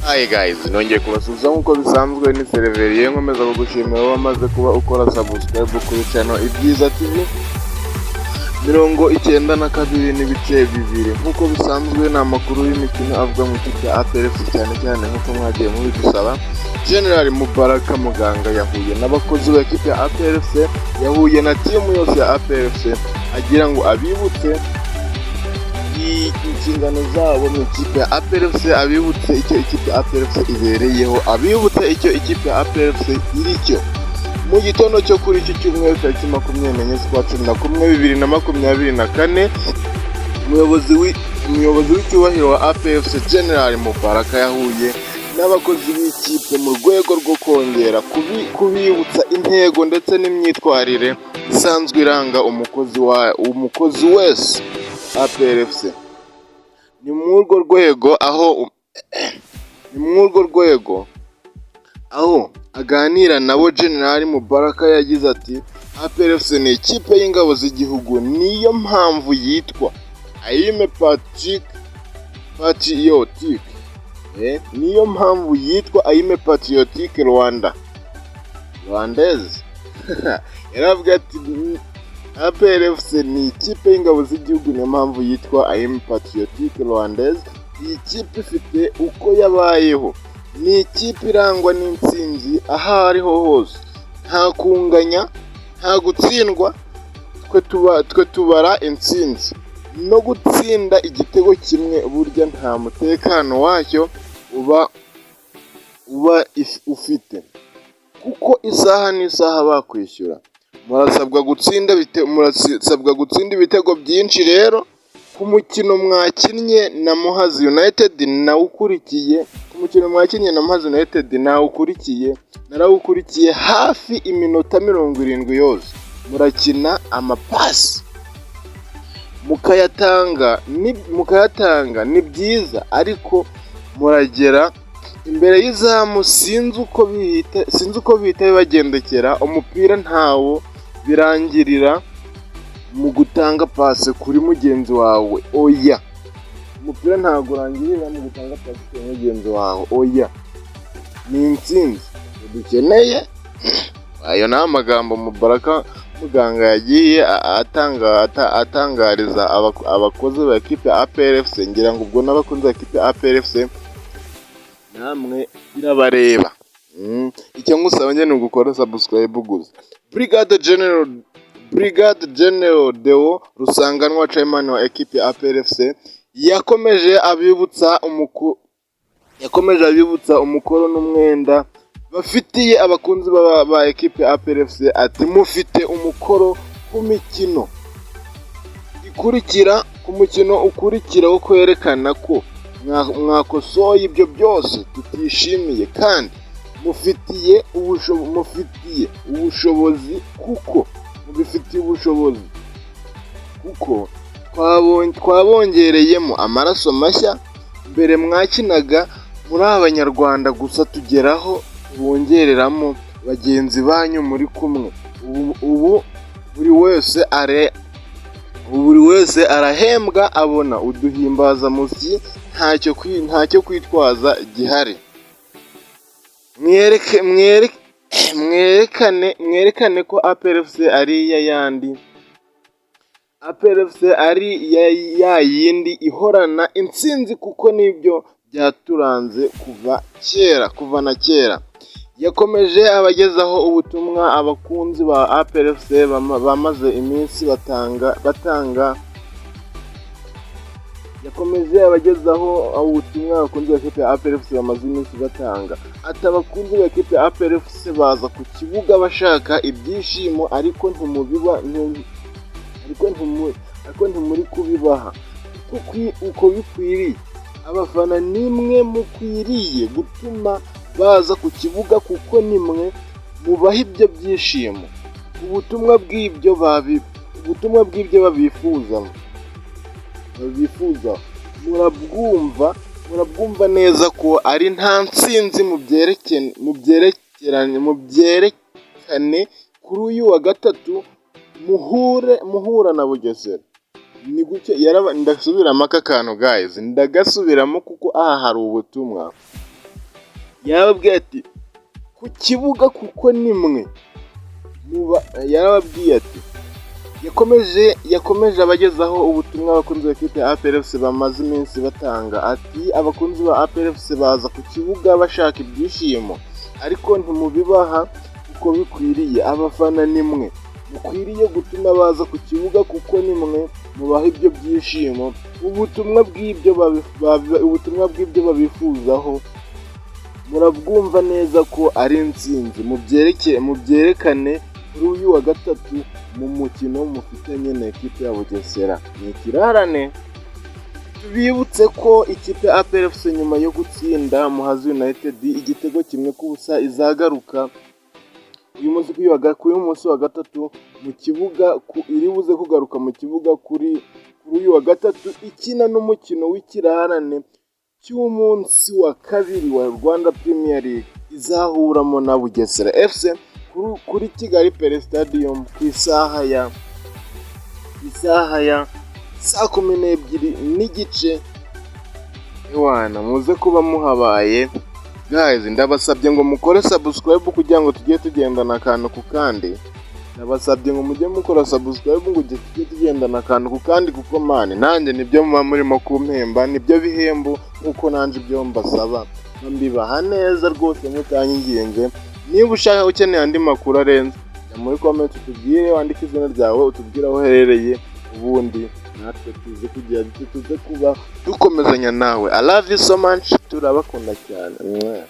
Hi guys, nongeye kubasuhuza nk'uko bisanzwe. Ni Sereveriye, nkomeza kugushimira wowe wamaze kuba ukora subscribe kuri channel Ibyiza TV 92.2. Nk'uko bisanzwe, ni amakuru y'imikino avuga mu ikipe ya APR FC, cyane cyane nk'uko mwagiye mubidusaba. General Mubaraka Muganga yahuye n'abakozi ba ekipe ya APR FC, yahuye na team yose ya APR FC agira ngo abibutse inshingano zabo mu ikipe ya APR FC, abibutse icyo ikipe ya APR FC ibereyeho, abibutse icyo ikipe ya APR FC iri cyo. Mu gitondo cyo kuri iki cyumweru, tariki 24 z'ukwa 11 2024, umuyobozi w'icyubahiro wa APR FC, General Mubaraka, yahuye n'abakozi b'ikipe mu rwego rwo kongera kubibutsa intego ndetse n'imyitwarire isanzwe iranga umukozi wese APR FC. Ni muri urwo rwego aho aganira nabo, General Mubaraka yagize ati: "APR FC ni ikipe y'ingabo z'igihugu, niyo mpamvu yitwa Armée Patriotique. Niyo mpamvu yitwa Armée Patriotique Rwanda Rwandaise." Yaravuga ati: "APR FC ni ikipe y'ingabo z'igihugu, niyo mpamvu yitwa Armée Patriotique Rwandaise. Iyi kipe ifite uko yabayeho, ni ikipe irangwa n'intsinzi aho ariho hose, nta kunganya, nta gutsindwa, twe tubara intsinzi. No gutsinda igitego kimwe burya nta mutekano wacyo uba ufite, kuko isaha n'isaha bakwishyura. Murasabwa gutsinda ibitego byinshi. Rero ku mukino mwakinnye na Muhazi United nawukurikiye, ku mukino mwakinnye na Muhazi United nawukurikiye, narawukurikiye hafi iminota 70 yose. Murakina, amapasi mukayatanga ni byiza, ariko muragera imbere y'izamu sinzi uko bihita bibagendekera. Umupira ntawo birangirira mu gutanga pase kuri mugenzi wawe, oya. Umupira ntabwo urangirira mu gutanga pase kuri mugenzi wawe, oya. Ni intsinzi dukeneye." Ayo ni amagambo Mubaraka Muganga yagiye atangariza abakozi ba ekipe ya APR FC. Ngira ngo ubwo n'abakunzi ba ekipe ya APR FC namwe birabareba. Icyo ngusaba njye ni ugukora subscribe gusa. Brigade General Deo Rusanganwa, chairman wa ekipe ya APR FC, yakomeje abibutsa umukoro n'umwenda bafitiye abakunzi ba ekipe ya APR FC. Ati: "Mufite umukoro ku mikino ikurikira, ku mukino ukurikira wo kwerekana ko mwakosoye ibyo byose tutishimiye, kandi mufitiye ubushobozi, kuko mubifitiye ubushobozi, kuko twabongereyemo amaraso mashya. Mbere mwakinaga muri Abanyarwanda gusa, tugeraho bongereramo bagenzi banyu muri kumwe. Ubu buri wese arahembwa, abona uduhimbazamusyi, ntacyo kwitwaza gihari. Mwerekane ko APR FC ari iya yandi APR FC ari ya yindi ihorana intsinzi, kuko nibyo byaturanze kuva kera, kuva na kera." Yakomeje abagezaho ubutumwa abakunzi ba APR FC bamaze iminsi batanga. Yakomeje abagezaho ubutumwa abakunzi ba ekipe ya APR FC bamaze iminsi batanga. Ati: "Abakunzi ba ekipe ya APR FC baza ku kibuga bashaka ibyishimo, ariko ntimuri kubibaha uko bikwiriye. Abafana nimwe mukwiriye gutuma baza ku kibuga, kuko nimwe mubaha ibyo byishimo. Ubutumwa bw'ibyo babifuza murabwumva neza ko ari nta ntsinzi. Mubyerekane kuri uyu wa gatatu muhura na Bugesera." Ni gutyo. Ndasubiramo aka kantu guys, ndagasubiramo kuko aha hari ubutumwa. Yarababwiye ati ku kibuga kuko nimwe muba. Yarababwiye ati yakomeje abagezaho ubutumwa abakunzi b'ikipe ya APR FC bamaze iminsi batanga. Ati abakunzi ba APR FC baza ku kibuga bashaka ibyishimo, ariko ntimubibaha uko bikwiriye. Abafana nimwe mukwiriye gutuma baza ku kibuga, kuko nimwe mubaha ibyo byishimo. Ubutumwa bw'ibyo babifuzaho murabwumva neza ko ari intsinzi. Mubyerekane kuri uyu wa gatatu mu mukino mufitanye na ekipe ya Bugesera. Ni ikirarane. Tubibutse ko ikipe ya APR FC nyuma yo gutsinda Muhazi United igitego 1-0 izagaruka uyu munsi kuri uyu munsi wa gatatu mu kibuga, iri buze kugaruka mu kibuga kuri uyu wa gatatu ikina n'umukino w'ikirarane cy'umunsi wa kabiri wa Rwanda Premier League, izahuramo na Bugesera FC kuri Kigali Pele Stadium ku isaha ya saa 12:30. Ewana, muze kuba muhabaye. Guys, ndabasabye ngo mukore subscribe kugira ngo tujye tugendana akantu ku kandi. Ndabasabye ngo mujye mukora subscribe ngo tujye tugendana akantu ku kandi, kuko man, nanjye nibyo muba murimo kumpemba, nibyo bihembo, nkuko nanjye ibyo mbasaba mbibaha neza rwose mutanyinginze. Niba ushaka, ukeneye andi makuru arenze, jya muri comment utubwire, wandike izina ryawe, utubwire aho uherereye, ubundi natwe tuze kugira tuze kuba dukomezanya nawe. I love you so much, turabakunda cyane. Mwah.